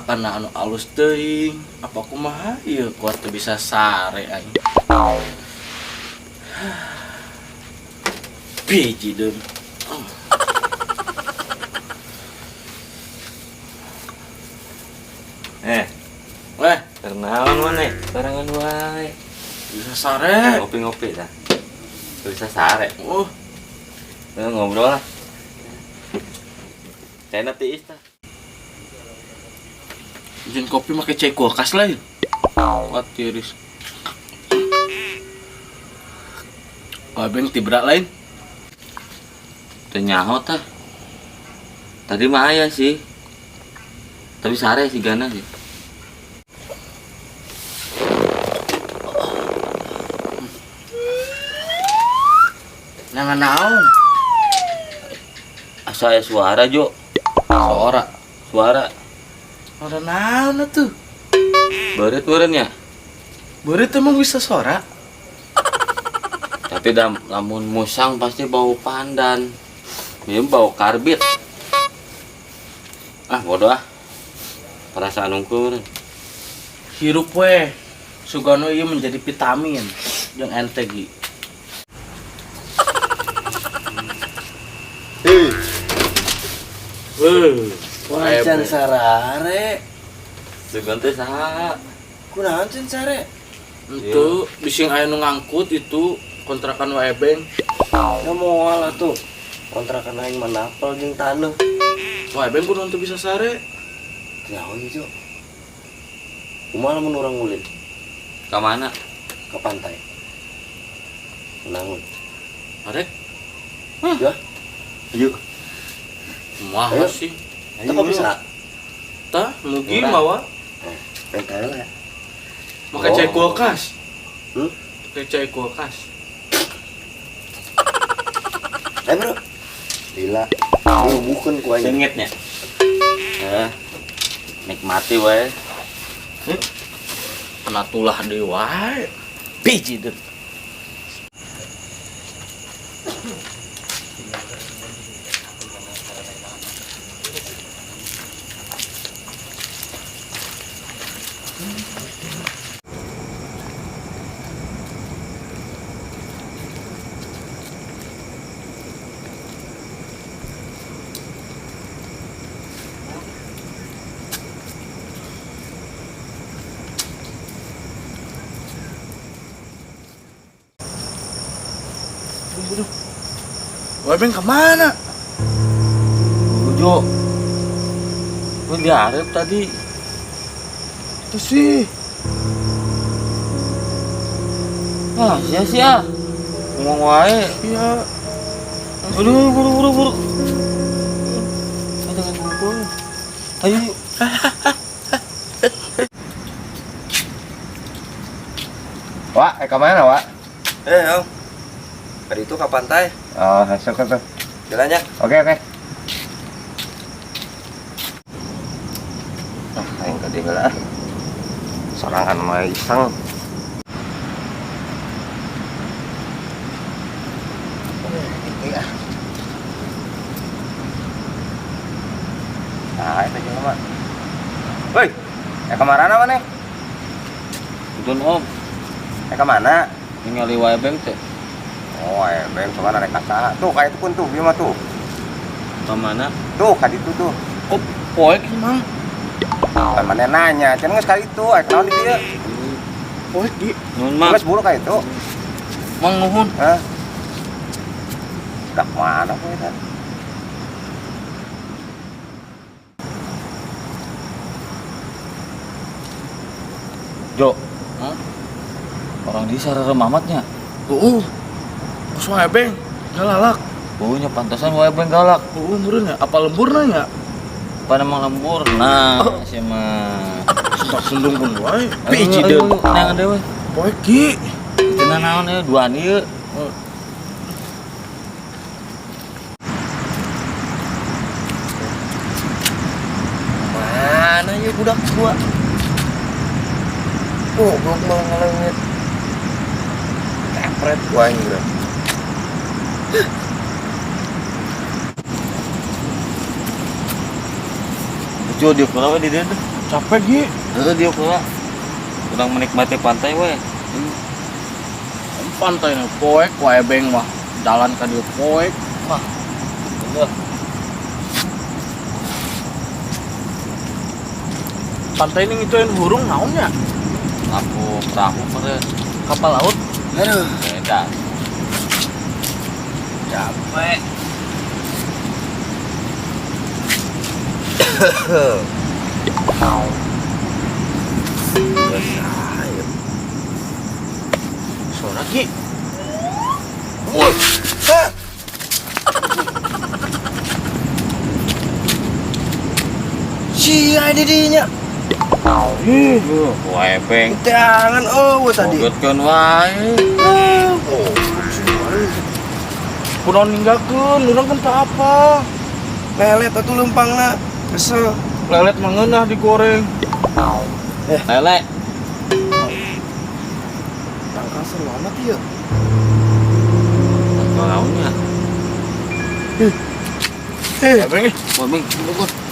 Kontrakan anu alus teuing, apa kumaha ieu kuat teu bisa sare aing. Biji deun. Eh, Weh, kenalan mana? Barengan wae. Bisa sare. Ngopi-ngopi dah. Bisa sare. Oh, Ngobrol lah. Saya tiis tah. Izin kopi make cai kulkas lain. Kuat tiris. Wah, beng tibra lain. Teu nyaho tah. Tadi mah aya sih. Tapi sare sih gana sih. Nyangan naon? Asa aya suara, Jo. Suara. Suara. Suara naon atuh? Beureut meureun nya. Beureut emang bisa suara? Tapi lamun musang pasti bau pandan. Ini bau karbit. Ah, bodoh ah. Perasaan unggul. Hirup weh. Sugano ieu menjadi vitamin jeung ente gi. Hei. Heuh. Wajan sarare. Sugan teh saha? Kunaon can sare? Itu bising aya nu ngangkut itu kontrakan wae beng. Ya moal atuh. Kontrakan aing mah napel jeung taneuh. Wae beng kunaon teu bisa sare? Nyaho ieu, Jo. Kumaha lamun urang ulin? Ka mana? Ka pantai. Nangun. Arek? Hah? Ya. Ayo. Mah Ayo. sih. Teu kok bisa? Tah, mugi Murah. mawa. Bentar lah. Make cai kulkas. Hmm? Make cai kulkas. Eh, bro. Lila. Bukan ku aing. Sengitnya. Eh. Nikmati wae. Kena tulah deui wae. Biji deui. Wah, Beng kemana? Ujo. Lu diharap tadi. Itu sih. Ah, sia-sia. Ngomong wae. Iya. Aduh, buru buru buru. Jangan kumpul. Ayo yuk. Wak, ke mana, Wak? Om. Tadi itu ke pantai. Oh, masuk ke tuh. Jalannya. Oke, oke. Ah, aing tadi heula ah. Sorangan mah iseng. Nah, itu juga, Mak. Woi, kemana mana? Udun, Om. Kemana? Ningali wae beng teh. Oh, beng cuma rek saha. Tuh, kayak itu pun tuh, bieu mah tuh. Kemana? Tuh, ka ditu tuh. Kok poek sih, Mang? Kan mana nanya, can geus ka ditu, aya naon di dieu? Poek di. Nuhun, Mang. Geus buru ka itu. Mang nuhun. Hah? Dak mana poe eta? Jo. Hah? Orang di sarere mamatnya. Heeh. Kos wae beng, galalak. Baunya pantasan wae beng galak. Heeh, meureun nya. Apa lemburna nya? Apa emang lembur? Nah, si mah. Sentak sendung pun wae. Ayo, Biji ayo, deui. Neangan deui we. Poe ki. Cenah naon ieu duaan ieu. Mana ieu budak gua? Oh, goblok malah ngelengit. Kepret gua ini, bro. Jo, dia kenapa di dia tuh? Capek, Gi. Heeh, diuk heula. Urang menikmati pantai we. Pantai nu poek ku ebeng mah. Jalan ka dieu poek. Wah. Bener. Pantai ini ngituin burung naonnya? Lampu perahu meureun. Kapal laut. Aduh, Beda. capek. Suara, Ki. Woi. Hah? Sia di dinya. Ih, Wah, ebeng. Tangan oh tadi. Bogotkeun wae. Oh, kunaon ninggalkeun, urang kan teu apa. lelet atuh lempangna. Kesel. Lelet mah ngeunah digoreng. Lele. Tangkal seru amat ya. Tangkal naonnya? Eh, Ebeng ih. Wah, Beng, bogor.